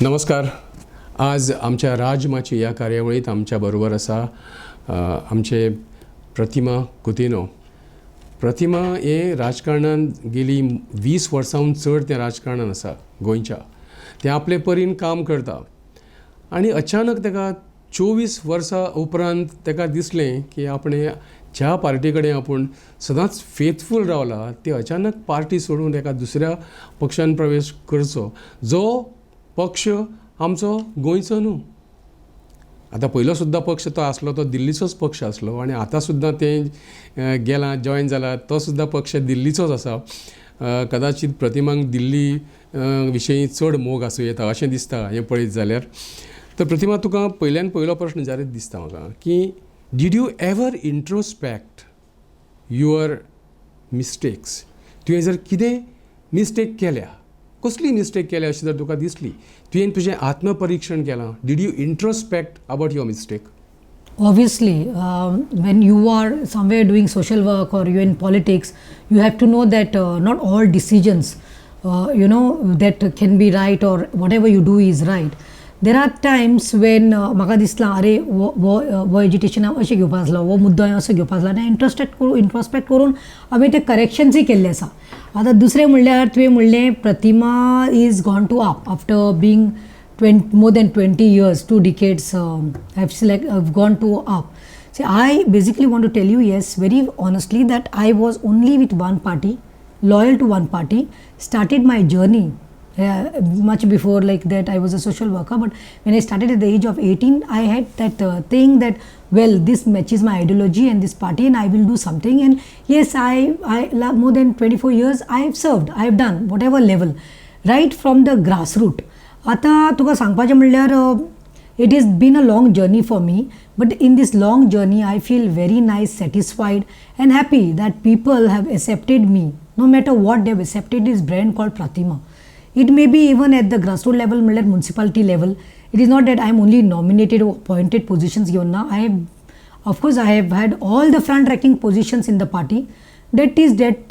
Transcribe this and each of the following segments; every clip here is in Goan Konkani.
नमस्कार. आज आमच्या राजमाची ह्या कार्यावळीत आमच्या बरोबर आसा आमचे प्रतिमा कुतिनो. प्रतिमा हे राजकारणान गेली 20 वर्सांहून चड तें राजकारणान आसा गोंयच्या. तें आपले परीन काम करता आनी अचानक ताका 24 वर्सां उपरांत ताका दिसलें की आपणें ज्या पार्टी कडेन आपूण सदांच फेथफूल रावला, ती अचानक पार्टी सोडून एका दुसऱ्या पक्षान प्रवेश करचो, जो पक्ष आमचो गोंयचो न्हू. आतां पयलो सुद्दां पक्ष तो आसलो तो दिल्लीचोच पक्ष आसलो आनी आतां सुद्दां तें गेलां, जॉयन जाला, तो सुद्दां पक्ष दिल्लीचोच आसा. कदाचीत प्रतिमाक दिल्ली विशयी चड मोग आसूं येता अशें दिसता हें पळयत जाल्यार. तर प्रतिमा, तुका पयल्यान पयलो प्रश्न विचारीत दिसता म्हाका की did you ever introspect your mistakes? तुवें जर कितें मिस्टेक केल्या, कसली मिस्टेक केल्या अशें जर तुका दिसली, तुवें तुजें आत्मपरिक्षण केलां? Did you introspect about your mistake? Obviously, when you are somewhere doing social work or you're in politics, you have to know that not all decisions that can be right or whatever you do is right. There are times when म्हाका दिसलां, अरे, हो हो हो एजिटेशन हांव अशें घेवपा आसलो, हो मुद्दो हांवें असो घेवपा आसलो आनी इंट्रोस्पेक्ट करून हांवें ते करेक्शन्सूय केल्ले आसा. आतां दुसरें म्हणल्यार, तुवें म्हणलें Pratima is gone to AAP after being 20, more than 20 years, 2 decades, I've gone to AAP. See, I basically want to tell you, yes, very honestly, that I was only with one party, loyal to one party, started my journey much before like that. I was a social worker, but when I started at the age of 18, I had that thing that, well, this matches my ideology and this party and I will do something. And yes, I more than 24 years I have served, I have done whatever level, right from the grassroots. आतां तुका सांगपाचें म्हणल्यार, it is been a long journey for me, but in this long journey I feel very nice, satisfied and happy that people have accepted me. No matter what, they have accepted this brand called Pratima. It may be even at the grassroots level, म्हणल्यार municipality level. It is not that I am only nominated or appointed positions घेवन ना. I have, of course, I have had all the front ranking positions in the party. That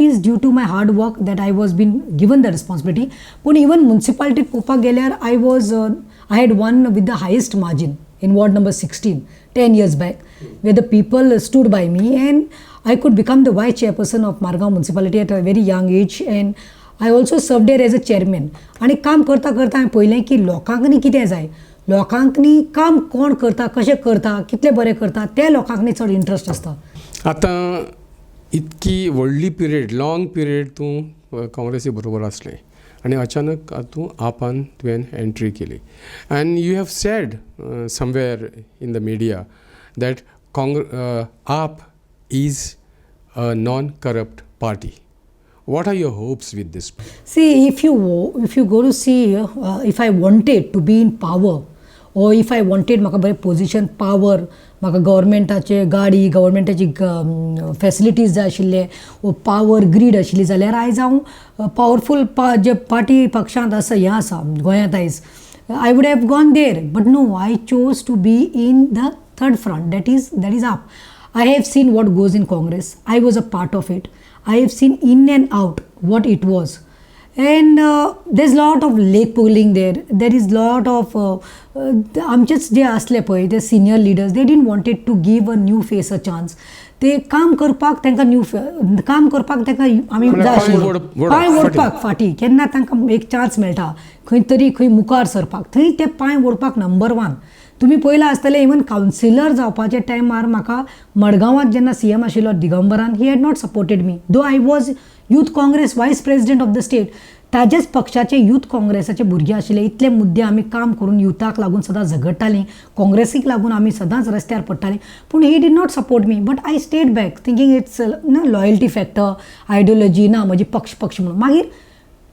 is due to my hard work that I was been given the responsibility. पूण even municipality पळोवपाक गेल्यार, I had won with the highest margin in ward number 16 10 years back, where the people stood by me and I could become the vice chairperson of Margao municipality at a very young age, and I also served there as a chairman. आनी काम करता करता हांवें पळयलें की लोकांक न्ही कितें जाय, लोकांक न्ही काम कोण करता, कशें करता, कितलें बरें करता, ते लोकांक न्ही चड इंट्रस्ट आसता. आतां इतकी व्हडली पिरियड, लाँग पिरियड तूं काँग्रेसी बरोबर आसलें आनी अचानक तूं आपान तुवें एंट्री केली and you have said somewhere in the media that AAP is a non corrupt party. What are your hopes with this? See, if you go to see, if I wanted to be in power, or if I wanted म्हाका बरें पोझिशन, पावर, म्हाका गव्हर्मेंटाचे गाडी, गव्हर्मेंटाची फेसिलिटीज जाय आशिल्ले, वो पावर ग्रीड आशिल्ली जाल्यार आयज हांव पावरफूल पा जे पार्टी पक्षांत आसा, हें आसा गोंयांत आयज, I would have gone there. But no, I chose to be in the third front, that is AAP. I have seen what goes in Congress. I was a part of it. I have seen in and out what it was. And there's lot of leg pulling there. There is lot of आमचेच जे आसले पळय ते senior leaders, they didn't wanted to give a new face a chance. ते काम करपाक तांकां न्यू काम करपाक तांकां आमी म्हणल्यार जाय पांय आशिल्ले. ओडपाक पांय फाटीं. ओडपाक फाटीं. केन्ना तांकां एक चान्स मेळटा खंय तरी खंय मुखार सरपाक, थंय ते पांय ओडपाक नंबर वन. तुमी पळयलां आसतलें, इवन कावन्सिलर जावपाच्या टायमार म्हाका मडगांवांत जेन्ना सीएम आशिल्लो दिगंबरान, he had not supported me, though I was Youth Congress vice president of the state. ताज्याच पक्षाचे यूथ काँग्रेसाचे भुरगे आशिल्ले. इतले मुद्दे आमी काम करून युथाक लागून सदां झगडटालीं, काँग्रेसीक लागून आमी सदांच रस्त्यार पडटालीं, पूण he did not support me. But I stayed back thinking it's ना लॉयल्टी फॅक्टर, आयडियोलॉजी ना म्हजी पक्ष पक्ष म्हणून. मागीर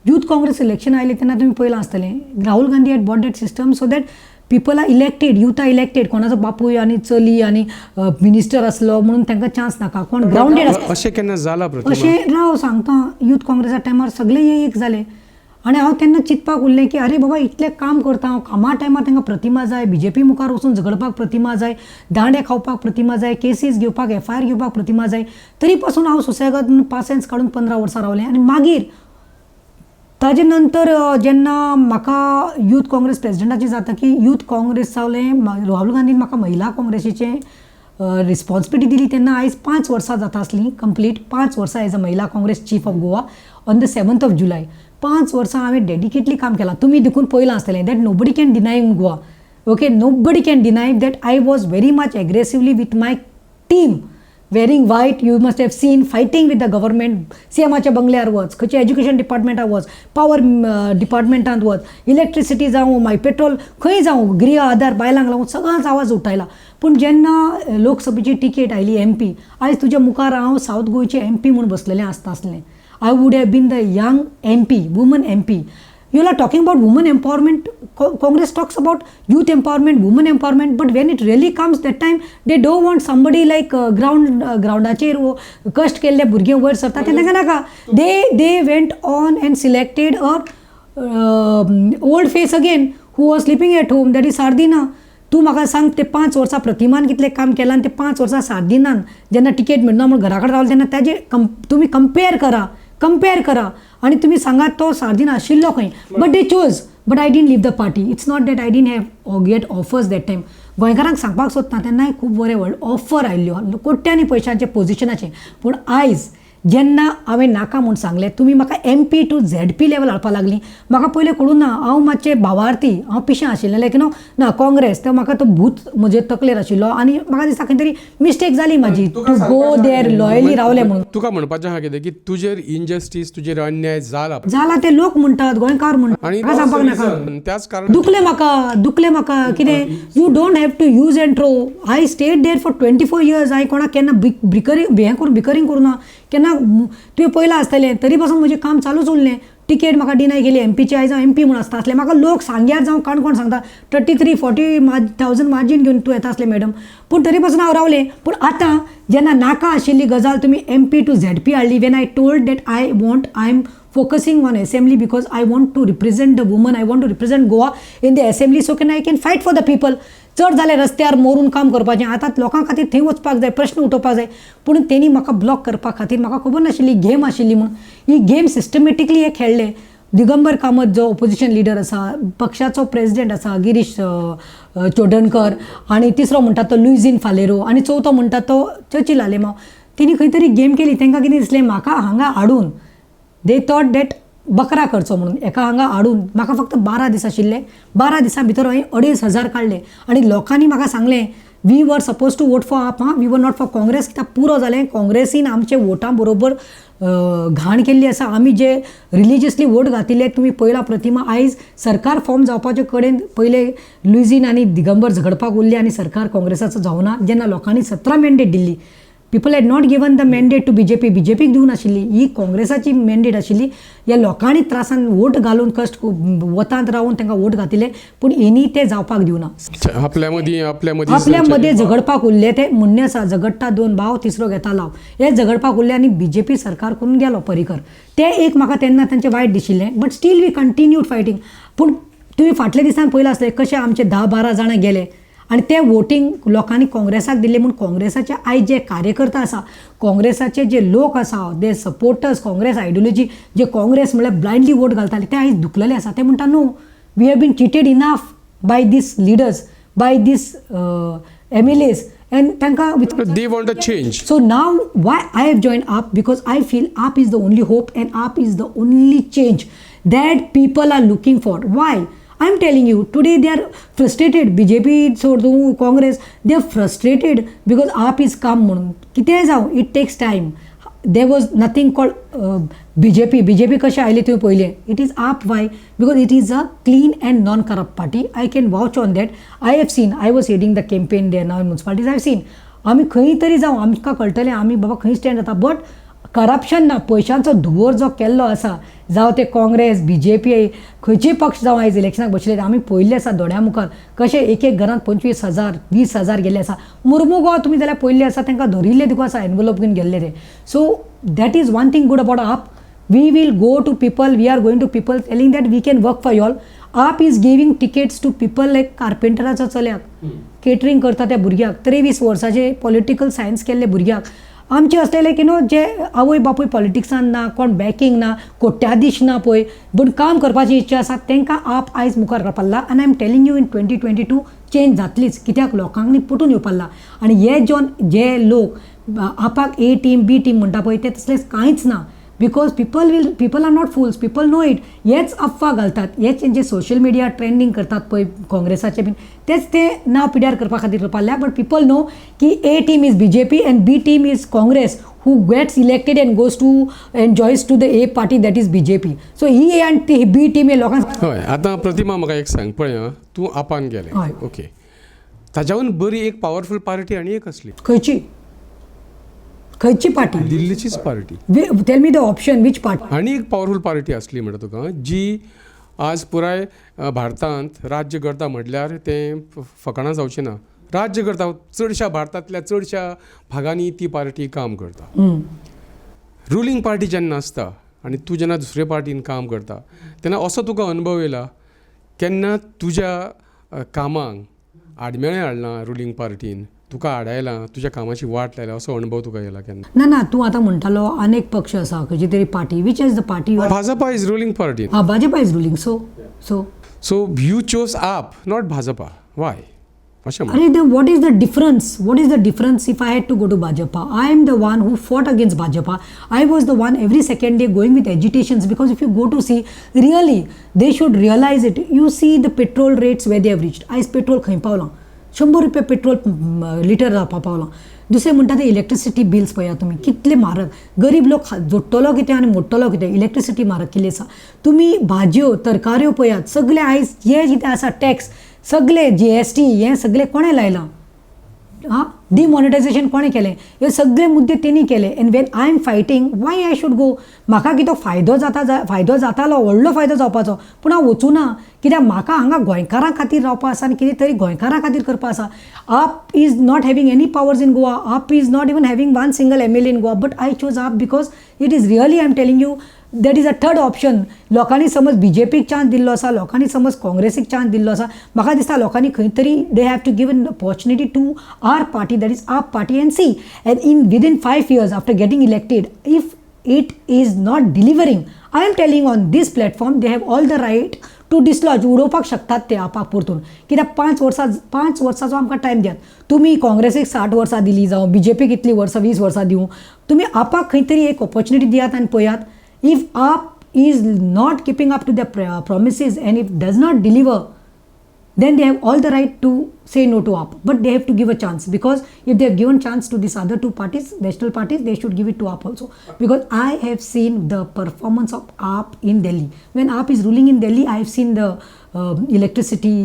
यूथ काँग्रेस इलेक्शन आयलें तेन्ना तुमी पळयलां आसतलें, Rahul Gandhi had brought that system so that people are elected, youth are elected. कोणाचो बापूय आनी चली आनी मिनिस्टर आसलो म्हणून तांकां चान्स नाका, कोण ग्रावंडेड आसता. अशें केन्ना जालां प्रतिमा? अशें राव, सांगता. यूथ काँग्रेसा टायमार सगळे एक जाले आनी हांव तेन्ना चिंतपाक उरलें की अरे बाबा, इतलें काम करता हांव, कामा टायमार तांकां प्रतिमा जाय, बीजेपी मुखार वचून झगडपाक प्रतिमा जाय, दांडे खावपाक प्रतिमा जाय, केसीस घेवपाक, एफआयआर घेवपाक प्रतिमा जाय. तरी पासून हांव सुसेगाद पासियेंस काडून 15 वर्सां रावलें आनी मागीर ताजे नंतर जेन्ना म्हाका यूथ काँग्रेस प्रेजिडेंटाचें जाता की यूथ काँग्रेस जालें, राहुल गांधीन म्हाका महिला काँग्रेसीचें रिस्पोन्सिबिलिटी दिली तेन्ना आयज 5 वर्सां जाता आसलीं कंप्लीट 5 वर्सां as a Mahila Congress chief of Goa on the 7th of July. 5 वर्सां हांवें डेडिकेटली काम केलां. तुमी देखून पळयलां आसतलें that nobody can deny in Goa, okay? Nobody can deny that I was very much aggressively with my team, wearing white, you must have seen, fighting with the government. सीएमाच्या बंगल्यार वच, खंयच्या एज्युकेशन डिपार्टमेंटात वच, पावर डिपार्टमेंटांत वच, इलेक्ट्रिसिटी जावं, मागीर पेट्रोल खंय जावं, गृह आधार बायलांक लागून सगळ्यांच आवाज उठायला. पूण जेन्ना लोकसभेची टिकेट आयली एमपी, आयज तुज्या मुखार हांव सावथ गोंयचे एमपी म्हूण बसलेलें आसता आसलें. I would have been the young MP, woman MP. You are talking about women empowerment. Congress talks about youth empowerment, women empowerment, but when it really comes, that time they don't want somebody like ground ग्रावंडाचेर कश्ट केल्ले भुरगे वयर सरता ते तांकां नाका. They went on and selected a old face again who was sleeping at home, that is Sardinha. तूं म्हाका सांग, ते 5 वर्सां प्रतिमान कितलें काम केलां आनी ते 5 वर्सां सार्दिनान जेन्ना टिकेट मेळना म्हूण घरा कडेन रावले तेन्ना ताजे कम तुमी कंपेर करा, कंपेर करा आनी तुमी सांगात तो सार्दीन आशिल्लो खंय. But they chose, but I didn't leave the party. It's not that I didn't have get offers that time. गोंयकारांक सांगपाक सोदता, तेन्नाय खूब बरें व्हड ऑफर आयिल्ल्यो, कोट्यांनी पयशांचे पोजिशनाचे. पूण आयज जेन्ना हांवें नाका म्हूण सांगलें, तुमी म्हाका एमपी टू झेडपी लेवल हाडपाक लागली. म्हाका पयलें कळूं ना. हांव मातशें भावार्थी, हांव पिशें आशिल्लें, लायक न्हू ना काँग्रेस तो म्हाका तो भूत म्हजे तकलेर आशिल्लो आनी म्हाका दिसता खंय तरी मिस्टेक जाली म्हाजी टू गो there, loyally रावलें म्हणून. तुका म्हणपाचें आहा कितें की तुजेर इनजस्टीस, तुजेर अन्याय जाला. जाला, ते लोक म्हणटात, गोंयकार म्हणटात. आणि म्हाका सांगपाक नाका. त्याच कारण दुखलें म्हाका, दुखलें म्हाका. कितें, you don't have to use and throw. I stayed there for 24 years. हांवें कोणाक केन्ना बिकरींग हें करून बिकरींग करूं ना केन्ना. तुवें पळयलां आसतलें, तरी पासून म्हजें काम चालूच उरलें. टिकेट म्हाका डिनाय केली एमपीची. आयज हांव एमपी म्हूण आसता आसलें. म्हाका लोक सांग्यार जावं काणकोण सांगता, 33-40 thousand margin घेवन तूं येता आसलें मॅडम. पूण तरी पासून हांव रावलें. पूण आतां जेन्ना नाका आशिल्ली गजाल तुमी एमपी टू झेडपी हाडली, when I told that I want, I am focusing on assembly because I want to represent the woman, I want to represent Goa in the assembly so can I can fight for the people. चड जाल्यार रस्त्यार मरून काम करपाचें, आतां लोकां खातीर थंय वचपाक जाय, प्रश्न उठोवपाक जाय. पूण तेणी म्हाका ब्लॉक करपा खातीर, म्हाका खबर नाशिल्ली गेम आशिल्ली म्हूण. ही गेम सिस्टमॅटिकली हे खेळ्ळे. दिगंबर कामत जो ओपोजिशन लिडर आसा, पक्षाचो प्रेजिडेंट आसा गिरीश चोडणकर आनी तिसरो म्हणटा तो लुईझीन फालेरो आनी चवथो म्हणटा तो चर्चिल आलेमाव, तेणी खंय तरी गेम केली. तांकां कितें दिसलें, म्हाका हांगा हाडून, they thought that बकरा करचो म्हणून एका हांगा हाडून. म्हाका फक्त 12 दीस आशिल्ले. 12 दिसां भितर हांवें 2500 काडले आनी लोकांनी म्हाका सांगलें, we were suppose to vote for AAP, आं, we were not for Congress, कित्याक पुरो जालें, काँग्रेसीन आमचे वोटां बरोबर घाण केल्ली आसा. आमी जे रिलिजियसली वोट घातिल्ले, तुमी पळयला प्रतिमा, आयज सरकार फॉर्म जावपाचे कडेन पयले लुईझीन आनी दिगंबर झगडपाक उरले आनी सरकार काँग्रेसाचो जावना. जेन्ना लोकांनी 17 mandate Delhi, people had not given the mandate to BJP. बीजेपीक दिवंक नाशिल्ली, ही काँग्रेसाची मॅन्डेट आशिल्ली. ह्या लोकांनी त्रासान वोट घालून, कश्ट वतांत रावन तांकां वोट घातिल्ले, पूण हेणी ते जावपाक दिवना. आपल्या मदीं, आपल्या मदीं. आपल्या मदीं झगडपाक उरले. ते म्हणणें आसा, झगडटा दोन भाव, तिसरो घेता लाव. हे झगडपाक उरले आनी बीजेपी सरकार करून गेलो परिकर. ते एक म्हाका तेन्ना तांचें वायट दिशिल्लें, but still we continued fighting. पूण तुवें फाटल्या दिसान पळयलां आसतलें कशें आमचे 10-12 जाणां गेले आनी ते वोटींग लोकांनी काँग्रेसाक दिल्लें म्हूण काँग्रेसाचे आयज जे कार्यकर्ता आसा, काँग्रेसाचे जे लोक आसा, दे सपोर्टर्स काँग्रेस आयडियोलॉजी, जे काँग्रेस म्हळ्यार ब्लायंडली वोट घालताले, ते आयज दुखलेले आसा. ते म्हणटा, no, we have been cheated enough by these leaders, by these MLAs, and तांकां They want a change. So now, why I have joined AAP? Because I feel AAP is the only hope and AAP is the only change that people are looking for. Why? I'm telling you, today they are frustrated. BJP सोड तूं, Congress, they are frustrated because AAP is come म्हणून. कितेंय जावं, it takes time. There was nothing called BJP. BJP कशें आयलें तुवें पळयलें. It is AAP. Why? Because it is a clean and non corrupt party. I can vouch on that. I have seen, I was heading the campaign there now in municipalities. I have seen, आमी खंय तरी जावं, आमकां कळटलें आमी बाबा खंय स्टँड जाता. बट करप्शन ना, पयशांचो धुंवर जो केल्लो आसा, जावं ते काँग्रेस, बीजेपी, खंयचेय पक्ष जावं, आयज इलेक्शनाक बशिल्ले, आमी पळयल्ले आसा दोळ्या मुखार कशे एक एक घरांत 25,000, 20,000 गेल्ले आसा. मुर्मुगांव तुमी जाल्यार पळयल्ले आसा, तांकां धरिल्ले देखून आसा, एनवलप घेवन गेल्ले ते. So that is one thing good about AAP. We will go to people, we are going to people telling that we can work for y'all. AAP is giving tickets to people like कार्पेंटराचो चल्याक, केटरींग करता त्या भुरग्याक, 23 वर्साचे पॉलिटिकल सायन्स केल्ले भुरग्याक. आमचें आसलेलें की न्हू जे आवय बापूय पॉलिटिक्सान ना, कोण बॅकींग ना, कोट्याधीश ना पळय, पूण काम करपाची इच्छा आसा तांकां आप आयज मुखार काडपा लागला. आनी I am telling you, in 2022 change जातलीच, कित्याक लोकांनी पटून येवपा लागला. आनी हे जॉन जे लोक आपाक ए टीम बी टीम म्हणटा पळय, ते तसलें कांयच ना, because people are not fools, people know it. हेच अफवा घालतात, हेच जे सोशल मिडिया ट्रेंडींग करतात पळय काँग्रेसाचे बीन, तेच ते नांव पिड्यार करपा खातीर करपा लागल्या. बट पिपल नो की A team is BJP and B team is Congress, who gets elected and goes to and joins to the A party, that is BJP. So ही ए आनी ती बी टीम हे लोकांक हय, आतां प्रतिमा म्हाका एक सांग पळय आं, तूं आपान गेलें. हय. ओके, ताच्याहून बरी एक पावरफूल पार्टी आनी एक आसली. खंयची खंयची party? दिल्लीचीच party. Tell me the option, which party? आनी एक पावरफूल पार्टी आसली म्हणटा तुका, जी आज पुराय भारतांत राज्य करता म्हटल्यार तें फकाणां जावचें ना. राज्य करता, चडश्या भारतांतल्या चडश्या भागांनी ती पार्टी काम करता. रुलींग पार्टी जेन्ना आसता आनी तूं जेन्ना दुसरे पार्टीन काम करता तेन्ना असो तुका अणभव येयला केन्ना, तुज्या कामांक आडमेळें हाडलां रुलींग पार्टीन, तुका आडायलां, तुज्या कामाची वाट लायल्या, असो अणभव तुका येयला केन्ना? ना ना, तूं आतां म्हणटालो अनेक पक्ष आसा, खंयची तरी party, which is the party? Bhajpa is ruling party. हा, Bhajpa is ruling, so So you chose AAP, not Bhajpa, why अशें म्हण. अरे, the what is the difference? What is the difference if I had to go to Bhajpa? I am the one who fought against Bhajpa. I was the one every second day going with agitations, because if you go to see, really they should realize it. You see the petrol rates, where they have reached. आयज पेट्रोल खंय पावलां? 100 रुपया पेट्रोल लिटर जावपा पावलां. दुसरें म्हणटा ते इलेक्ट्रिसिटी बिल्स पळयात तुमी कितले म्हारग. गरीब लोक जोडटलो कितें आनी मोडटलो कितें? इलेक्ट्रिसिटी म्हारग केल्ली आसा. तुमी भाजयो तरकाऱ्यो पळयात सगळे. आयज जे कितें आसा टॅक्स सगळे, जीएसटी, हें सगळें कोणें लायलां? आं, डिमॉनिटायझेशन कोणें केलें? हे सगळे मुद्दे तेणी केले. And when I am fighting, why I should go? म्हाका कितें फायदो जाता? फायदो जातालो, व्हडलो फायदो जावपाचो, पूण हांव वचूं ना, कित्याक म्हाका हांगा गोंयकारां खातीर रावपा आसा आनी कितें तरी गोंयकारां खातीर करपा आसा. AAP is not having any powers in Goa. AAP is not even having one single MLA in Goa, but I chose AAP because it is really, I am telling you, that is a third option. लोकांनी समज बी जे पीक चान्स दिल्लो आसा, लोकांनी समज काँग्रेसीक चान्स दिल्लो आसा, म्हाका दिसता लोकांनी खंय तरी they have to give an opportunity to our party, that is AAP party, and see, and in within 5 years after getting elected, if it is not delivering, I am telling on this platform, they have all the right to dislodge. उडोवपाक शकतात ते आपाक परतून, कित्याक 5 वर्सां, 5 वर्सांचो आमकां टायम दियात तुमी. काँग्रेसीक 60 वर्सां दिली जावं, बी जे पीक इतलीं वर्सां, 20 वर्सां दिवं, तुमी आपाक खंय तरी एक ऑपॉर्च्युनिटी दियात आनी पळयात. If AAP is not keeping up to the promises and if does not deliver, then they have all the right to say no to AAP. But they have to give a chance, because if they have given chance to these other two parties, national parties, they should give it to AAP also. Because I have seen the performance of AAP in Delhi. When AAP is ruling in Delhi, I have seen the electricity,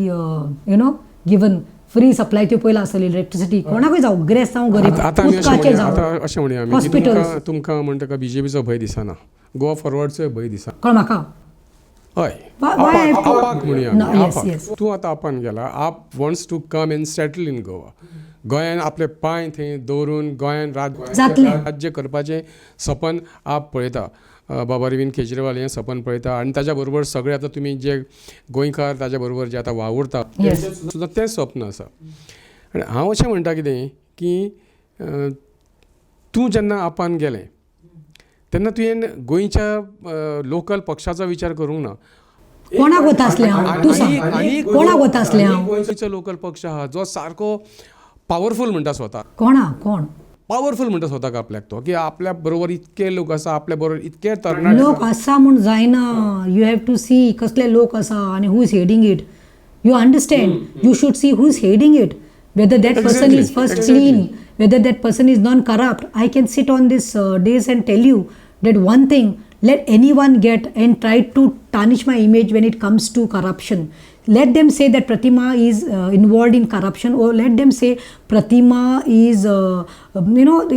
given free supply. त्यो पयला आसतली इलेक्ट्रिसिटी कोणाकूय जावं, गिरेस्त जावं, गरीब. आतां आमी अशें उदकाचें म्हणया, आतां जावं, अशें म्हणया आमी की हॉस्पिटल्स. तुमकां म्हणटा का बीजेपीचो भंय दिसना, गोवा फॉरवर्डचोय भंय दिसना. कोण, म्हाका? हय. Why I have to- आपाक म्हणया. No, yes, आपाक. Yes. तूं आतां आपान गेला. AAP wants to come and settle in Goa. गोंयान आपले पांय थंय दवरून गोंयान जातलें. राज्य करपाचें सपन आप पळयता. बाबा अरविंद केजरीवाल हें सपन पळयता आनी ताच्या बरोबर सगळे आतां तुमी जे गोंयकार ताच्या बरोबर जे आतां वावुरता, सुद्दां तें स्वप्न आसा. आनी हांव अशें म्हणटा कितें की तूं जेन्ना आपान गेलें तेन्ना तुवें गोंयच्या लोकल पक्षाचो विचार करूंक ना. कोणाक वता आसलें हांव, तूं सांग. आनी कोणाक वता आसलें हांव? गोंयचो लोकल पक्ष आहा जो सारको पावरफूल म्हणटा स्वता. कोणा कोण? पावरफूल म्हणटा स्वताक आपल्याक तो, की आपल्या बरोबर इतके लोक आसा, आपल्या बरोबर इतके तरणाटे. लोक आसा म्हूण जायना. You have to see कसले लोक आसा आनी who is heading it. You understand? You should see who is heading it, whether that person is first clean, whether that person is non corrupt. I can sit on this dais and tell you that one thing: let anyone get and try to tarnish my image when it comes to corruption. Let them say that Pratima is involved in corruption, or let them say Pratima is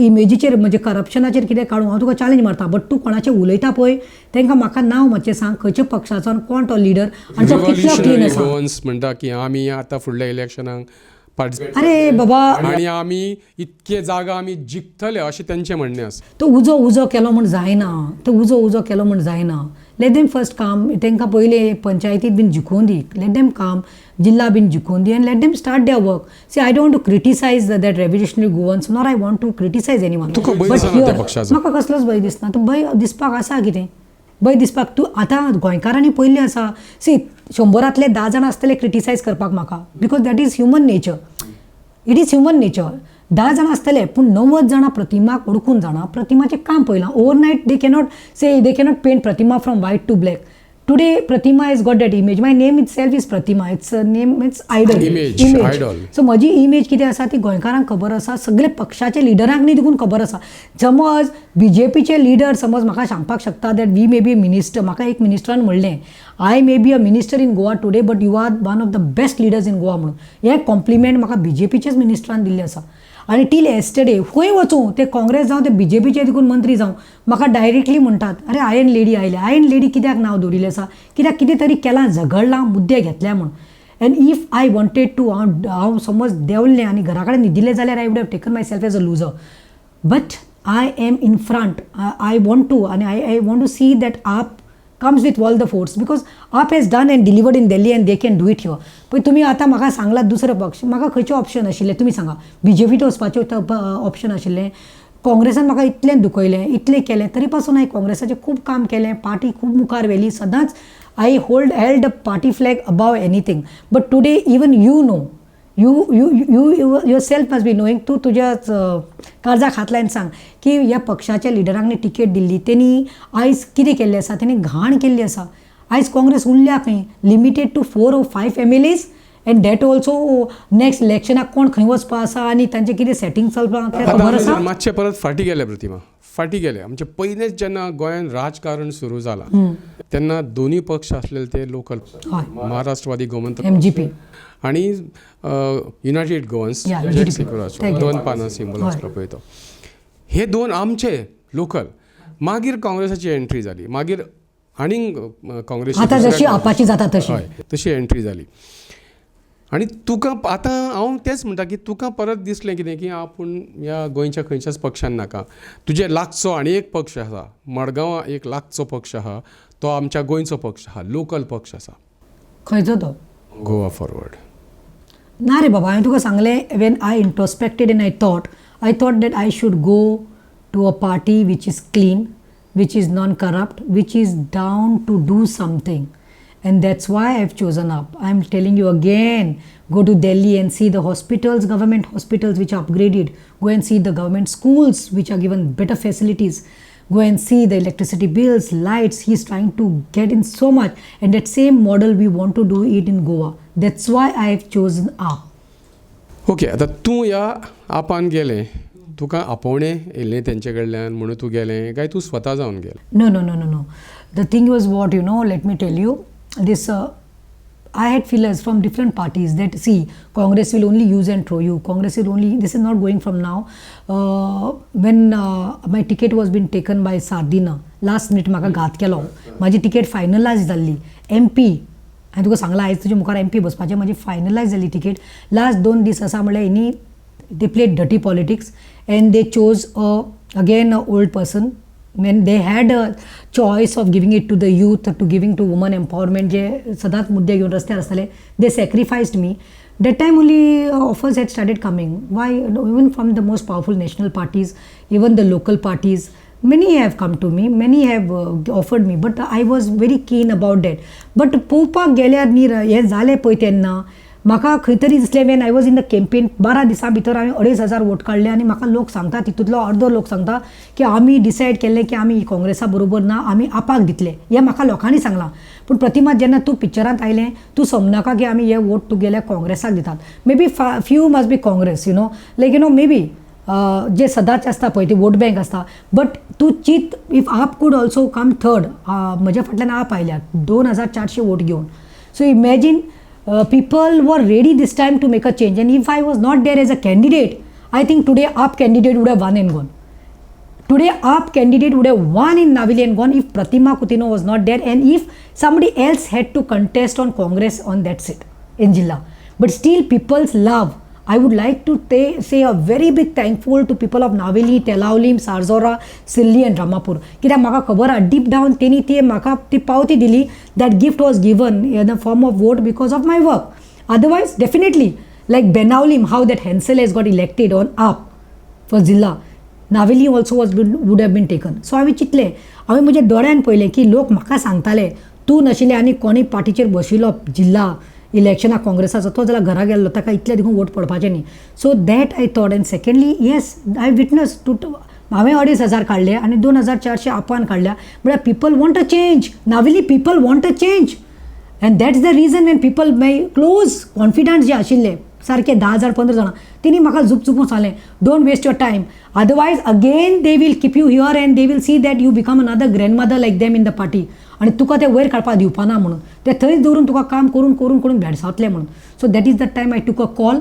इमेजीचेर म्हणजे करप्शनाचेर कितें काडूं, हांव तुका चॅलेंज मारता. बट तूं कोणाचें उलयता पळय, तांकां म्हाका नांव मातशें सांग, खंयच्या पक्षाचो आनी कोण तो लिडर आनी तो कितलो क्लीन रिव्होल्युशनरी आसा. गोवन्स म्हणटा की आमी आतां फुडल्या इलेक्शनाक पार्टिसिपेट अरे बाबा. आनी आमी इतके जागा आमी जिखतले अशें तेंचें म्हणणें आसा. तो उजो उजो केलो म्हूण जायना, तो उजो उजो केलो म्हूण जायना. Let them first come. तांकां पयलें पंचायतीत बीन जिखोवन दी. Let them come, जिल्ला बीन जिखोवन दी and let them start their work. See, I don't to criticise that Revolutionary Goans, nor I want to criticise anyone. तुका भंय दिसना त्या पक्षाचो? म्हाका कसलोच भंय दिसना. तो भंय दिसपाक आसा कितें? भंय दिसपाक तूं आतां गोंयकारांनी पयल्लें आसा. सी, 100रांतले 10 जाण आसतले क्रिटिसायज करपाक म्हाका, because that is human nature. It is human nature. 10 जाणां आसतले, पूण 90 जाणां प्रतिमाक वळखून जाणा, प्रतिमाचें काम पळयलां. Overnight they cannot say, they cannot paint Pratima from white to black. Today Pratima is got that image. My name itself is Pratima. It's name, it's idol. Image, idol. So म्हजी इमेज कितें आसा ती गोंयकारांक खबर आसा, सगळे पक्षाचे लिडरांक न्ही देखून खबर आसा. समज बीजेपीचे लिडर समज म्हाका सांगपाक शकता that we may be minister. म्हाका एक मिनिस्टरान म्हणलें, "I may be a minister in Goa today, but you are one of the best leaders in Goa" म्हणून. हें कॉम्प्लिमेंट म्हाका बीजेपीचेच मिनिस्टरान दिल्लें आसा. आनी टील येस्टरडे खंय वचूं, ते काँग्रेस जावं, ते बीजेपीचे देखून मंत्री जावं, म्हाका डायरेक्टली म्हणटात, "अरे, आयर्न लेडी आयल्या." आयर्न लेडी कित्याक नांव दवरिल्लें आसा? कित्याक कितें तरी केलां, झगडलां, मुद्दे घेतल्या म्हूण. And if I wanted to, हांव समज देंवलें आनी घरा कडेन न्हिदिल्लें जाल्यार I would have taken myself as a loser. But I am in front. I want to आनी I want to see that AAP comes with all the force, because AAP has done and delivered in Delhi and they can do it here. पळय, तुमी आतां म्हाका सांगलात दुसरो पक्ष, म्हाका खंयचें ऑप्शन आशिल्लें तुमी सांगा. बीजेपीत वचपाचें ऑप्शन आशिल्लें? काँग्रेसान म्हाका इतलें दुखयलें, इतलें केलें, तरी पासून हांवें काँग्रेसाचें खूब काम केलें, पार्टी खूब मुखार व्हेली. सदांच I hold held a party flag above anything. But today even you know, you yourself must be knowing, तूं तुज्या काळजाक हात लावन सांग की ह्या पक्षाच्या लिडरांनी तिकेट दिल्ली, तेणी आयज कितें केल्लें आसा? तेणी घाण केल्ली आसा. आयज काँग्रेस उरल्या खंय? Limited to four or five MLAs, and that also next इलेक्शनाक कोण खंय वचपा आसा आनी तांचें कितें सेटींग चलपां तें आतां खबर आमी आसा. जर मातशे परत फाटीं गेले, प्रतिमा, फाटीं गेले, आमचे पयलेंच जेन्ना गोंयांत राजकारण सुरू जालां तेन्ना दोनूय पक्ष आसलेले ते लोकल, महाराष्ट्रवादी गोमंतक एमजीपी आणि युनायटेड गोवन्स, UGP. सेक्युलर, दोन पानां सिंबल आसलो पळय तो. हे दोन आमचे लोकल. मागीर काँग्रेसाची एंट्री जाली, मागीर आनीक काँग्रेस. आतां जशी आपाची जाता तशी. हय, तशी एंट्री जाली. आनी तुका आतां हांव तेंच म्हणटा की तुका परत दिसलें कितें की आपूण ह्या गोंयच्या खंयच्याच पक्षान नाका, तुजे लागचो आनी एक पक्ष आसा, मडगांवां एक लागचो पक्ष आहा, तो आमच्या गोंयचो पक्ष आहा, लोकल पक्ष आसा. खंयचो तो? गोवा फॉरवर्ड. ना रे बाबा, हांवें तुका सांगलें, when I introspected and I thought that I should go to a party which is clean, which is non corrupt, which is down to do something, and that's why I have chosen AAP. I am telling you again, go to Delhi and see the hospitals, government hospitals which are upgraded. Go and see the government schools which are given better facilities. Go and see the electricity bills, lights. He's trying to get in so much, and that same model we want to do it in Goa. That's why I have chosen AAP. Okay, आतां तूं ह्या आपान गेलें, तुका आपोवणें येयल्लें तेंचे कडल्यान म्हणून तूं गेलें काय तूं स्वता जावन गेलें? No. The thing was what, you know, let me tell you, this I had feelers from different parties that, see, Congress will only use and throw you. Congress will only, this is not going from now. When my ticket was been taken by Sardinha, last minute म्हाका घात केलो. म्हाजी तिकेट फायनलायज जाल्ली, एमपी. हांवें तुका सांगलां, आयज तुज्या मुखार एमपी बसपाचें. म्हाजी फायनलायज जाल्ली तिकेट. लास्ट 2 दीस आसा म्हणल्यार हेणी they played dirty politics and they chose again a old person when they had a choice of giving it to the youth, to giving to woman empowerment, जे सदांच मुद्दे घेवन रस्त्यार आसताले. They sacrificed me. That time only offers had started coming. Why? Even from the most powerful national parties, even the local parties, many have come to me, many have offered me, but I was very keen about that. But पळोवपाक गेल्यार न्ही, हें जालें पळय तेन्ना म्हाका खंय तरी दिसलें, when I was in the campaign, 12 दिसां भितर हांवें 2500 वोट काडले आनी म्हाका लोक सांगता, तितूंतलो अर्दो लोक सांगता की आमी डिसायड केल्लें की आमी काँग्रेसा बरोबर ना, आमी आपाक दितले. हें म्हाका लोकांनी सांगलां. पूण प्रतिमा, जेन्ना तूं पिक्चरांत आयलें, तूं समजनाका की आमी हे वोट तुगेल्या काँग्रेसाक दितात. Maybe few must be Congress, like maybe जे सदांच आसता पळय ती वोट बँक आसता. बट तूं चीत, if AAP could also come third, म्हज्या फाटल्यान आप आयल्या 2400 वोट घेवन. So imagine, people were ready this time to make a change, and if I was not there as a candidate, I think today AAP candidate would have won and gone. Today, AAP candidate would have won in Navili and gone if Pratima Coutinho was not there and if somebody else had to contest on Congress on that seat in Jilla. But still, people's love, I would like to say a very big thankful to people of Navelim, Telaulim, Sarzora, Silli and Ramapur. कित्याक म्हाका खबर आहा डीप डावन तेणी ती म्हाका ती पावती दिली. That gift was given in the form of vote because of my work. Otherwise, definitely, like Benaulim, how that Hansel has got elected on AAP for जिल्हा, Navelim also was would have been taken. So हांवें चिंतलें, हांवें म्हज्या दोळ्यान पळयलें की लोक म्हाका सांगताले, तूं नाशिल्ले आनी कोणी पार्टीचेर बशिल्लो जिल्हा इलेक्शनाक काँग्रेसाचो, तो जाल्यार घरा गेल्लो, ताका इतले देखून वोट पडपाचे न्ही. So that I thought. And secondly, yes, I witness to हांवें 2500 काडले आनी 2400 आपान काडल्या. म्हळ्यार people want a change. Navelim people want a change, and that's the reason when people, my close confidant जे आशिल्ले सारके 10 जाण, 15 जाणां, तेणी म्हाका झुप झुपून सांगलें, "Don't waste your time, otherwise again they will keep you here and they will see that you become another grandmother like them in the party आणि तुका ते वयर काडपाक दिवपा ना म्हणून ते थंयच दवरून तुका काम करून करून करून भेडसावतले" म्हणून. So that is the time I took a call.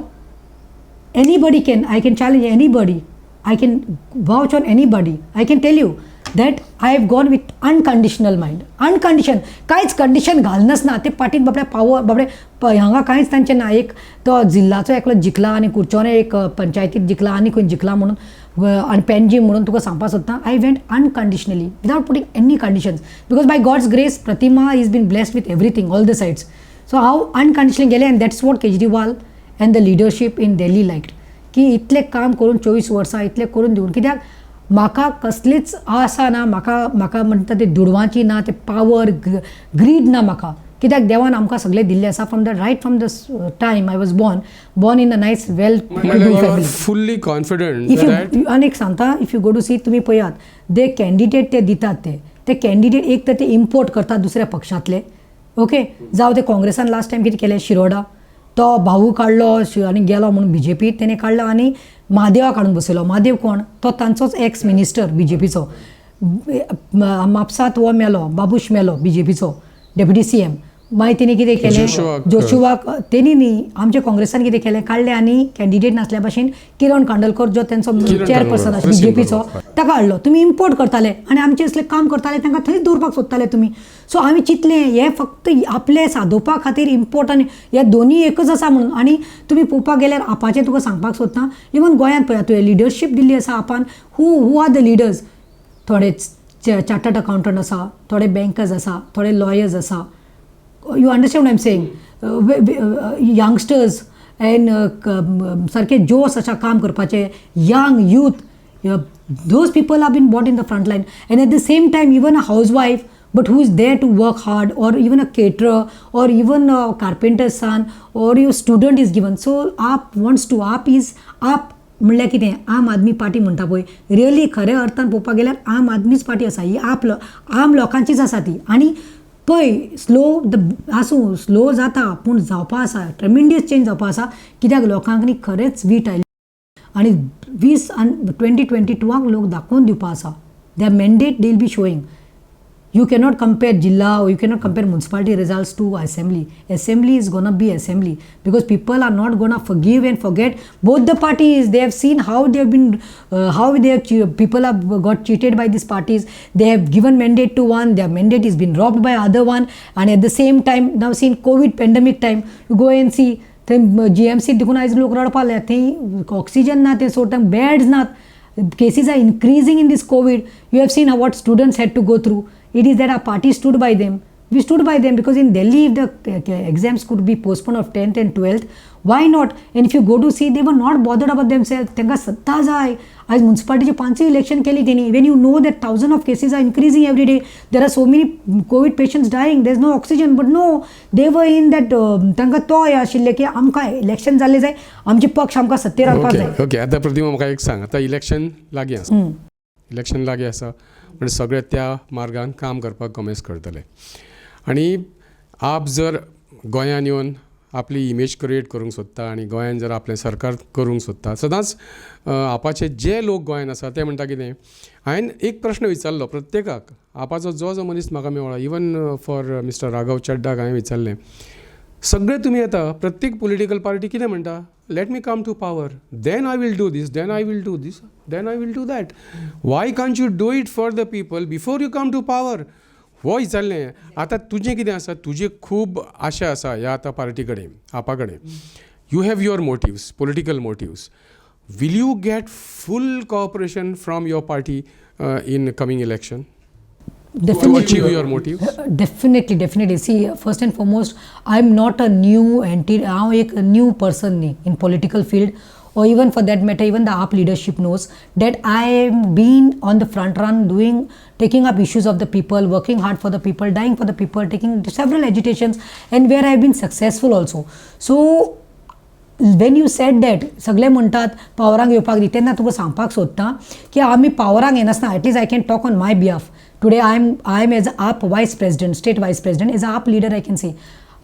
Anybody can, I can challenge anybody, I can vouch on anybody. I can tell you that I have gone with unconditional mind, uncondition. कांयच कंडिशन घालनच ना ते पार्टीत. बाबडे पावर, बाबडे हांगा कांयच तांचें ना. एक तो जिल्लाचो एकलो जिखला आनी कुडचोने एक पंचायतीत जिखला आनी खंय जिखला म्हणून आनी पेनजी म्हणून तुका सांगपाक सोदता, I went unconditionally without putting any conditions because by God's grace, Pratima is been blessed with everything, all the sides. So हांव अनकंडिशनली गेलें and that's what Kejriwal and the leadership in Delhi liked, की इतलें काम करून, 24 वर्सां इतलें करून दिवन, कित्याक म्हाका कसलीच आसा ना. म्हाका म्हणटा ते दुडवांची ना, ते पावर ग्रीड ना म्हाका, कित्याक देवान आमकां सगळें दिल्लें आसा from the time I was born in a nice, well family. Fully confident if that you, आनी एक सांगता, if you go to see, तुमी पळयात, जे कॅन्डिडेट ते दितात, ते कॅन्डिडेट एक तर ते इम्पोर्ट करतात दुसऱ्या पक्षांतले, ओके. जावं ते काँग्रेसान लास्ट टायम कितें केलें, शिरोडा तो भाऊ काडलो आनी गेलो म्हणून बीजेपी तेणे काडलो आनी म्हादेवा काडून बसयलो. म्हादेव कोण? तो तांचोच एक्स मिनिस्टर बीजेपीचो. म्हापसात हो मेलो, बाबूश मेलो, बीजेपीचो डेप्युटी सीएम. मागीर तेणी कितें केलें? जोशुआक. जोशुआक तेणी न्ही, आमच्या काँग्रेसान कितें केलें, काडलें आनी कॅन्डिडेट नासल्या भाशेन किरण कांडलकर जो तेंचो किरण चेअरपर्सन कांडलकर, बीजेपीचो, प्रेसिडेंट. ताका हाडलो. तुमी इम्पोर्ट करताले आनी आमचे असले काम करताले तांकां थंयच दवरपाक सोदताले तुमी. सो हांवें चिंतलें, हें फक्त आपलें सादोवपा खातीर इम्पोर्ट आनी हे दोनूय एकच आसा म्हणून. आनी तुमी पळोवपाक गेल्यार आपाचें तुका सांगपाक सोदता, इवन गोंयांत पळयात, तुवें लिडरशीप दिल्ली आसा आपान. Who are the leaders? थोडे चार्टर्ड अकाउंटंट आसा, थोडे बँकर्स आसा, थोडे लॉयर्स आसा. You understand I am saying? Youngsters and सारके जोश आसा काम करपाचें, young youth, those people are been brought in the front line. And at the same time, even a housewife but who is there to work hard, or even a caterer, or even a carpenter's son, or your student is given. So AAP wants to, AAP is AAP. म्हणल्यार कितें, आम आदमी पार्टी म्हणटा पळय, रियली खऱ्या अर्थान पळोवपाक गेल्यार आम आदमीच पार्टी आसा ही. आप आम लोकांचीच आसा ती. आनी पळय, स्लो the आसूं, स्लो जाता, पूण जावपा आसा, ट्रेमेंडियस चेंज जावपा आसा, कित्याक लोकांक न्ही खरेंच वीट आयली आनी 20 आनी 2022आक लोक दाखोवन दिवपा आसा. The mandate they will be showing. You cannot compare jilla or you cannot compare municipality results to assembly. Assembly is gonna be assembly because people are not gonna forgive and forget both the parties. They have seen how they have been, how they have people have got cheated by these parties. They have given mandate to one, their mandate is been robbed by other one. And at the same time, now seen COVID pandemic time, you go and see, थंय जीएमसी देखून आयज लोक रडपाक लागले. थंय ऑक्सिजन ना, ते सोडटा, बेड्स नात. Cases are increasing in this COVID. You have seen how what students had to go through. It is that our party stood by them. We stood by them because in Delhi, if the exams could be postponed of 10th and 12th, why not? And if you go to see, they were not bothered about themselves. तांकां सत्ता जाय. आयज म्युन्सिपालिटीचे पांचूय इलेक्शन केली तेणी, when you know that thousand of cases are increasing every day, there are so many COVID patients dying, there is no oxygen, but no, they were in that, तांकां तो हें आशिल्लें की आमकां इलेक्शन जाल्लें जाय, आमचे पक्ष आमकां सत्तेर हाडपाक जाय. ओके, आतां प्रतिमा, म्हाका एक सांग, आतां इलेक्शन लागीं आसा, इलेक्शन लागीं आसा म्हणजे सगळे त्या मार्गान काम करपाक कोमेस करतले आनी आप जर गोंयान येवन आपली इमेज क्रिएट करूंक सोदता आनी गोंयान जर आपलें सरकार करूंक सोदता, सदांच आपाचे जे लोक गोंयान आसा ते म्हणटा कितें, हांवें एक प्रश्न विचारलो प्रत्येकाक, आपाचो जो जो मनीस म्हाका मेळ्ळो, इवन फॉर मिस्टर राघव चड्डाक हांवें विचारलें, सगळे तुमी येता, प्रत्येक पॉलिटिकल पार्टी कितें म्हणटा, "Let me come to power, then I will do this, then I will do this, then I will do that." Y can't you do it for the people before you come to power? हो विचारलें. आतां तुजें कितें आसा, तुजी खूब आशा आसा ह्या आतां पार्टी कडेन, आपा कडेन. You have your motives, political motives. Will you get full cooperation from your party in coming election to achieve your motives? Definitely, definitely. See, first and foremost, I am not a new anti, हांव एक न्यू पर्सन न्ही in political field, or even for that matter, even the AAP leadership knows that I am been on the front run doing, taking up issues of the people, working hard for the people, dying for the people, taking several agitations, and where I have been successful also. So when you said that सगळे म्हणटात पावरांक येवपाक दी, तेन्ना तुका सांगपाक सोदता की आमी पावरांक येनासतना, at least I can talk on my behalf. Today I am as a AAP vice president, state vice president, as a AAP leader, I can say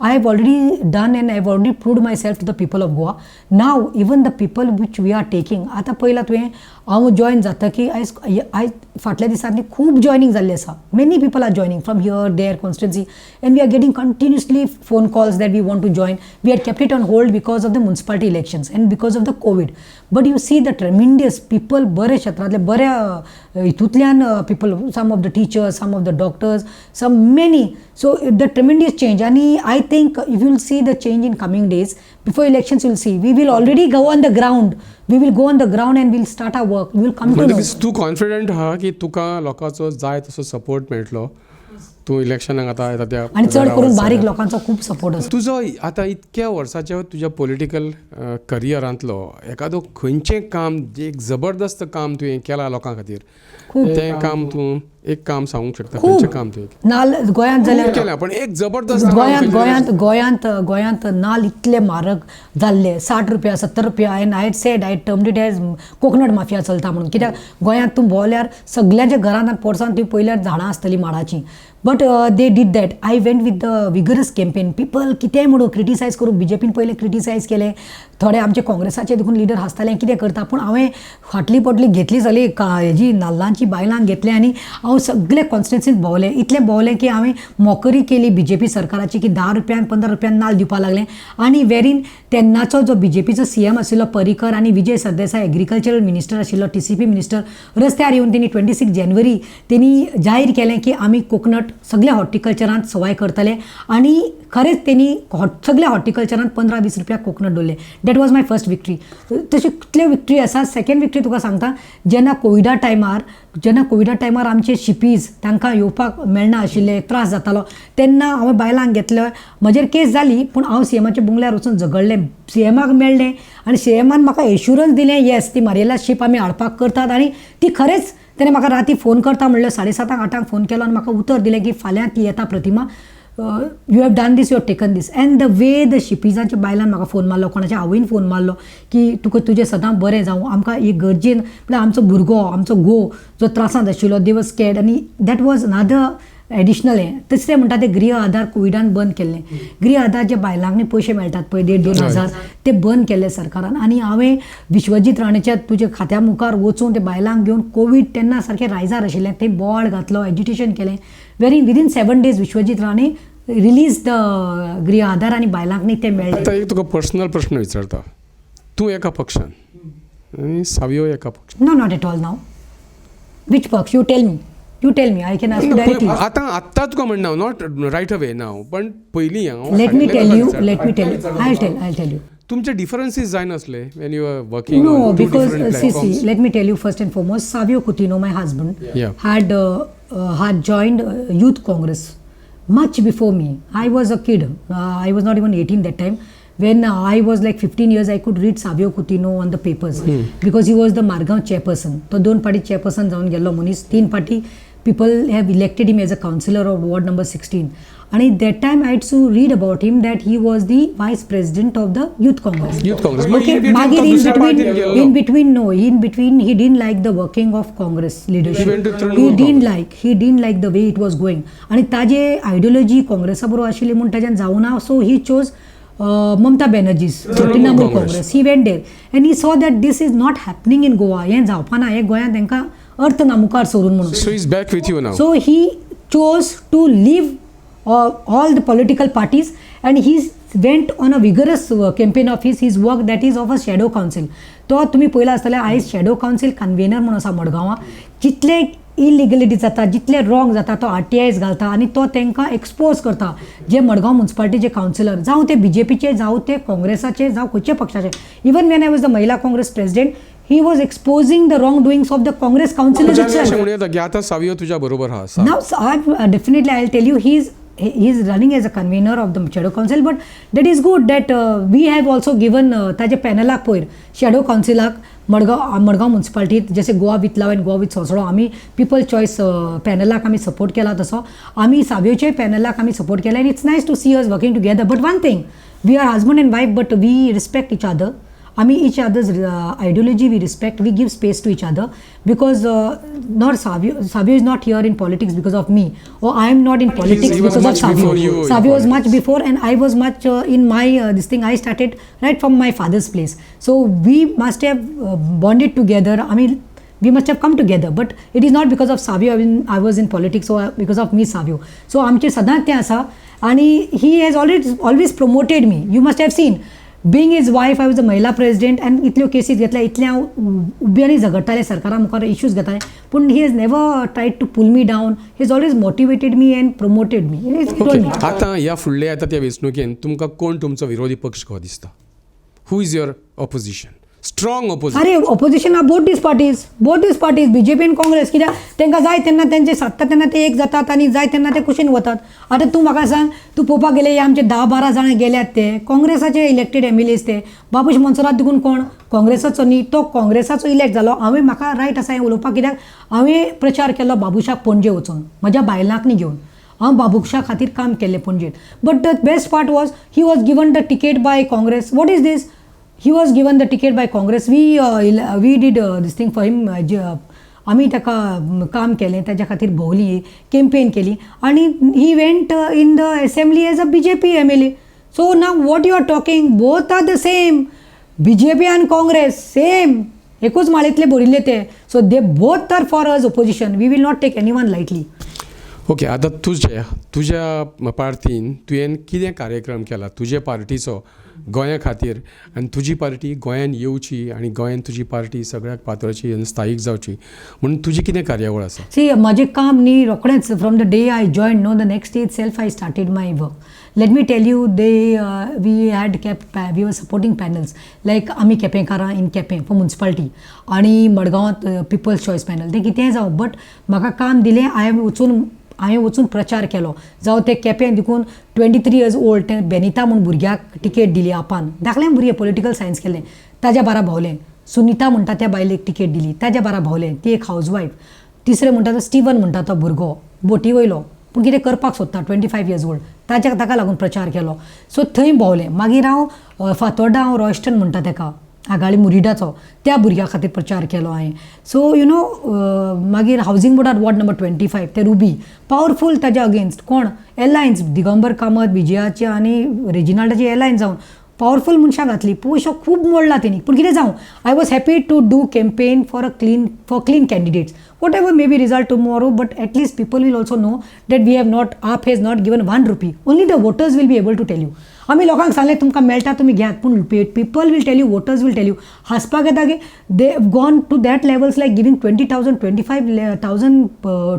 I have already done and I have already proved myself to the people of Goa. Now, even the people which we are taking, आतां पयला तुवें हांव जॉयन जातकीर आयज आयज फाटल्या दिसांनी खूब जॉयनींग जाल्लें आसा. Many people are joining from here, there constituency, and we are getting continuously phone calls that we want to join. We had kept it on hold because of the municipality elections and because of the COVID. But you see the tremendous people, बरे क्षेत्रांतले, बऱ्या हितूंतल्यान people, some of the teachers, some of the doctors, some many. So the tremendous change, आनी I think if you'll see the change in coming days, before elections, you'll see we will already go on the ground. We will go on the ground and we'll start our work. We will come to know. म्हणटकीच तूं कॉन्फिडंट आहा की तुका लोकांचो जाय तसो सपोर्ट मेळटलो, तूं इलेक्शनाक आतां येता त्या आणि चड करून वचत बारीक जाल्यार. लोकांचो खूब सपोर्ट आसा. तुजो आतां इतक्या वर्साच्या तुज्या पॉलिटिकल करियरांतलो एखादो खंयचें काम, जें एक जबरदस्त काम तुवें केलां लोकां खातीर, खूब. तें काम तूं एक काम सांगूंक शकता? खूब. खंयचें काम तुवें नाल गोंयांत जाल्यार केलां, पण एक जबरदस्त काम गोंयांत खंयचें? गोंयांत गोंयांत गोंयांत नाल इतले म्हारग जाल्ले, 60 रुपया, 70 रुपया, and I said, I termed it as coconut mafia चलता म्हणून. कित्याक गोंयांत तूं भोंवल्यार सगल्यांच्या घरांत आनी पोरसांत तुवें पळयल्यार झाडां आसतलीं माडाचीं. But they did that. I went with the vigorous campaign. People कितेंय म्हणून क्रिटिसायज करूं, बीजेपीन पयलें क्रिटिसायज केलें, थोडे आमचे काँग्रेसाचे देखून लिडर हांसताले, कितें करता. पूण हांवें फाटली पोटली घेतली सगळी हेजी नाल्लांची, बायलांक घेतलें आनी हांव सगळे कॉन्स्टिट्युन्सीत भोंवलें. इतलें भोंवलें की हांवें मोकरी केली बीजेपी सरकाराची की 10 रुपयान, 15 रुपयान नाल्ल दिवपाक लागलें. आनी वेरीन तेन्नाचो जो बीजेपीचो सीएम आशिल्लो पर्रीकर आनी विजय सरदेसाय एग्रीकल्चरल मिनिस्टर आशिल्लो, टीसीपी मिनिस्टर, रस्त्यार येवन तेणी 26 जानेवारी तेणी जाहीर केलें की आमी कोकनट सगल्या हॉर्टिकल्चरांत सवाय करतले. आनी खरेंच तेणी सगल्या हॉर्टिकल्चरांत 15-20 रुपया कोकनट दवरले. That was my first victory. तशी कितल्यो विक्ट्री आसा. सेकंड विक्ट्री तुका सांगता, जेन्ना कोविडा टायमार आमचे शिपीज तांकां येवपाक मेळना आशिल्लें, त्रास जातालो, तेन्ना हांवें बायलांक घेतले. म्हजेर केस जाली, पूण हांव सीएमाच्या बंगल्यार वचून झगडलें, सीएमाक मेळ्ळें आनी सीएमान म्हाका एश्युरन्स दिलें, येस, ती मारियला शीप आमी हाडपाक करतात. आनी ती खरेंच तेणें म्हाका राती फोन करता म्हणलें, 7:30, 8ांक फोन केलो आनी म्हाका उतर दिलें की फाल्यां ती येता. प्रतिमा, you have done this, you have taken this. And the way the शिपीजांच्या बायलान म्हाका फोन मारलो, कोणाच्या आवयन फोन मारलो की तुका तुजें सदां बरें जावं, आमकां एक गरजेन म्हळ्यार आमचो भुरगो, आमचो घोव जो त्रासांत आशिल्लो, they was scared. आनी that was another additional. हें तिसरें म्हणटा तें गृह आधार कोविडान बंद केल्लें. गृह आधार जे बायलांक न्ही पयशे मेळटात पळय, देड दोन हजार, ते बंद केल्ले सरकारान. आनी हांवें विश्वजीत राणेच्या तुज्या खात्या मुखार वचून ते बायलांक घेवन, कोवीड तेन्ना सारकें रायजार आशिल्लें, ते बोवाळ घातलो, एजिटेशन केलें, very within 7 days Vishwajit Rane release the Griha Aadhaar आनी बायलांक न्ही ते मेळ्ळे. आतां एक तुका पर्सनल प्रश्न विचारता. तूं एका पक्षान आनी सावियो एका पक्षान. No, not at all. Now which पक्ष? You tell me, you tell me, I can ask directly. आतां आत्तां तुका म्हणना, not right away नाव, पण पयलीं हांव Let me tell you, let me tell you, I tell you. तुमचे डिफरन्सीस जायनासले when you are working? No, because see, see, let me tell you first and foremost, Savio Coutinho, my husband, had joined Youth Congress much before me. I was a kid. I was not even 18 that time. When I was like 15 years, I could read Savio Coutinho on the papers because he was the Margao chairperson. तो दोन पाटी chairperson जावन गेल्लो मनीस. तीन पाटी people have elected him as a councillor of ward number 16. आणि that time I used to read about him that he was the vice president of the Youth Congress. Youth Congress. Okay, मागीर मागीर तो in दुसऱ्या between, पार्टीन गेल्लो. In between, no, in between he didn't like the working of Congress leadership. He went to Trinamool He didn't Congress. like, he didn't like the way it was going. आणि ताजे आयडियोलॉजी काँग्रेसा बरोबर आशिल्ली म्हूण ताज्यान जावना, so he chose Mamata Banerjee's Trinamool Congress. Congress. He went there and he saw that this is not happening in Goa. हें जावपा ना, हें गोंयांत तांकां अर्थ ना मुखार सरून म्हणून. So he's back with you now. So he chose to leave all the political parties and he went on a vigorous campaign of his work, that is of a shadow council. तो तुम्ही पळयला आसतलें, आयज शॅडो कावन्सील कन्वेनर म्हणून आसा मडगांवां, जितले इलिगलिटी जाता, जितले रॉंग जाता, तो आरटीआयज घालता आनी तो तांकां एक्सपोज करता. जे मडगांव म्युन्सिपालिटीचे कावन्सिलर, जावं ते बीजेपीचे, जावं ते काँग्रेसाचे, जावं खंयच्या पक्षाचे. Even when I was the Mahila Congress president, he was exposing the wrong doings of the Congress councillors. तुज्यान अशें म्हणूं येता की आतां सावियो तुज्या बरोबर आहा, सांग. Now, so definitely, I'll tell you, he's running as a convener of the shadow council, but that is good that we have also given ताजे पॅनलाक पयर शॅडो कावन्सिलाक मडगांव म्युन्सिपालिटीत, जशें गोवा विथ लव आनी गोवा विथ सोसळो आमी पिपल चॉयस पॅनलाक आमी सपोर्ट केला, तसो आमी सावियोचे पॅनलाक आमी सपोर्ट केला. And it's nice to see us working together, but one thing, we are husband and wife, but we respect each other. आमी each other's ideology we respect, we give space to each other, because not Savio is not here in politics because of me or I am not in politics He was because of much Savio. Before you in Savio was much politics. Before and I was much in my this thing. I started right from my father's place. So we must have bonded together. I mean, we must have come together, but it is not because of Savio I was in politics or because of me Savio. So आमचे सदांच तें आसा आणि he has already always promoted me. You must have seen, being his wife, I was a Mahila president and इतल्यो केसीस घेतल्या, इतलें हांव उब्यांनी झगडटालें, सरकारा मुखार इश्यूज घेतालें, पूण he has never tried to pull me down. He has always motivated me and promoted me. Okay, आतां ह्या फुडल्या येता त्या वेंचणुकेन तुमकां कोण तुमचो विरोधी पक्ष कसो दिसता? Who is your opposition, strong opposition? अरे, opposition are both these parties, both these parties, BJP आनी काँग्रेस. कित्याक तांकां जाय तेन्ना तेंचे सादता तेन्ना ते एक जातात आनी जाय तेन्ना ते कुशीन वतात. आतां तूं म्हाका सांग, तूं पळोवपाक गेले हे आमचे 10-12 जाणां गेल्यात ते काँग्रेसाचे इलेक्टेड एमएलएस. ते बाबूश मोन्सेरात देखून कोण काँग्रेसाचो न्ही, तो काँग्रेसाचो इलेक्ट जालो. हांवें, म्हाका रायट आसा हें उलोवपाक, कित्याक हांवें प्रचार केलो बाबूशाक पणजे वचून, म्हज्या बायलांक न्ही घेवन. हांव बाबूशा खातीर काम केल्लें पणजेत. But the best part was, he was given the ticket by Congress. What is this? He was given the ticket by Congress. We did this thing for him. आमी ताका काम केलें, ताच्या खातीर भोंवली, कॅम्पेन केली आनी he went in the assembly as a BJP MLA. So now what you are talking? Both are the same. BJP आनी काँग्रेस सेम, एकूच माळेंतले भरिल्ले ते. So they both are for us opposition. We will not take any one lightly. Okay, आतां तुज्या पार्टीन तुवें कितें कार्यक्रम केला तुजे पार्टीचो गोंया खातीर आनी तुजी पार्टी गोंयान येवची आनी गोंयान तुजी पार्टी सगळ्याक पातळची आनी स्थायीक जावची म्हणून तुजी कितें कार्यावळ आसा? सी, म्हजें काम न्ही रोखडेंच, from the day I join, no, the next day itself I started my work. Let me tell you, they we had kept we were supporting panels like आमी केपेंकारां इन केपें फॉर मुन्सिपालिटी आनी मडगांवांत पिपल्स चॉयस पॅनल. तें कितेंय जावं, बट म्हाका काम दिलें, हांवें वचून प्रचार केलो. जावं ते केपें देखून 23 इयर्स ओल्ड तें बेनिता म्हूण भुरग्याक टिकेट दिली आपान. धाकलें भुरगें, पॉलिटिकल सायन्स केलें, ताज्या बारा भोंवलें. सुनिता म्हणटा त्या बायलेक टिकेट दिली, ताज्या बारा भोंवलें. ती एक हावज वायफ. तिसरें म्हणटा तो स्टिवन म्हणटा तो भुरगो बोटी वयलो, पूण कितें करपाक सोदता, 25 इयर्स ओल्ड, ताका लागून प्रचार केलो. सो थंय भोंवलें. मागीर हांव फातोर्डा, हांव रॉयस्टन म्हणटा तेका, आगाळी मुरिडाचो, त्या भुरग्या खातीर प्रचार केलो हांवें. सो you know, मागीर हावजींग बोर्डार वॉर्ड नंबर 25, ते रुबी पावरफूल, ताज्या अगेन्स्ट कोण एलायन्स, दिगंबर कामत, विजयाचे आनी रेजिनाल्डाची एलायन्स जावन पावरफूल मनशां घातली. पयशो खूब मोडला तेणी, पूण कितें जावं, I was happy to do campaign for clean candidates. Whatever may be result tomorrow, but at least people will also know that we have not, AAP has not given 1 rupee. Only the voters will be able to tell you. आमी लोकांक सांगलें, तुमकां मेळटा तुमी घेयात, पूण people will tell you, voters will tell you. हांसपाक येता की they gone to that levels like giving 20,000, 25,000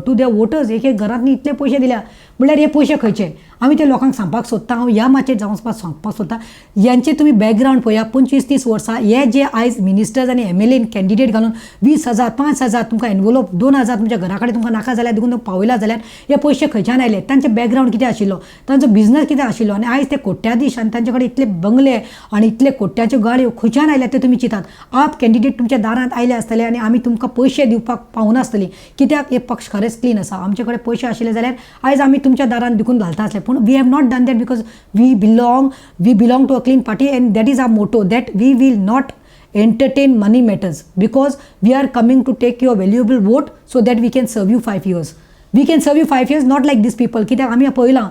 to their voters. एक एक घरांतनी इतले पयशे दिल्या म्हणल्यार हे पयशे खंयचे? आमी ते लोकांक सांगपाक सोदता. हांव ह्या माचयेर जावन सांगपाक सोदता, यांचे तुमी बॅकग्रावंड पळया. 25-30 वर्सां हे जे आयज मिनिस्टर्स आनी एमएलएन कॅन्डिडेट घालून 20,000, 5,000 तुमकां एनवलोप, 2,000 तुमच्या घरा कडेन तुमकां नाका जाल्यार देखून पावयला जाल्यार हे पयशे खंयच्यान आयले? तांचे बॅकग्रावंड कितें आशिल्लो? तांचो बिजनस कितें आशिल्लो? आनी आयज ते कोट्याधीश आनी तांचे कडेन इतले बंगले आनी इतले कोट्याच्यो गाडयो खंयच्यान आयल्या ते तुमी चिंतात. आप कॅन्डिडेट तुमच्या दारांत आयले आसतले आनी आमी तुमकां पयशे दिवपाक पावनासतली, कित्याक हे पक्ष खरेंच क्लीन आसा. आमचे कडेन पयशे आशिल्ले जाल्यार आयज आमी तुमच्या दारांत विकून घालता आसले, पूण we have not done that because we belong to a clean party and that is our motto, that we will not entertain money matters, because we are coming to take your valuable vote so that we can serve you 5 years. We can serve you 5 years, not like these people. कित्याक आमी पळयलां,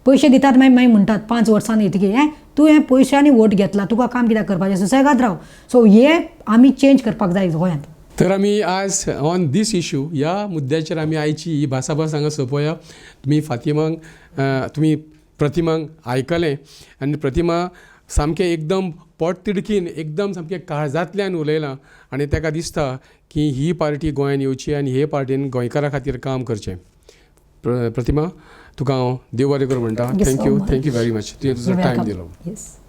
पयशे दितात, मागीर मागीर म्हणटात 5 वर्सांनी येतकीर, हें तूं हें पयशांनी वोट घेतला, तुका काम कित्याक करपाचें? सुसेगाद राव. सो हे आमी चेंज करपाक जाय गोंयांत. तर आमी आज ऑन these issue, ह्या मुद्द्याचेर आमी आयची ही भासाभास हांगा सोंपोया. तुमी फातिमाक, तुमी प्रतिमाक आयकलें आनी प्रतिमा सामकें एकदम पोटतिडकीन एकदम सामकें काळजांतल्यान उलयलां आनी ताका दिसता की ही पार्टी गोंयान येवची आनी हे पार्टीन गोंयकारां खातीर काम करचें. प्रतिमा, तुका हांव देव बरें करूं म्हणटा. Thank you thank you so much. Thank you very much, तुवें तुजो टायम welcome. दिलो. Yes.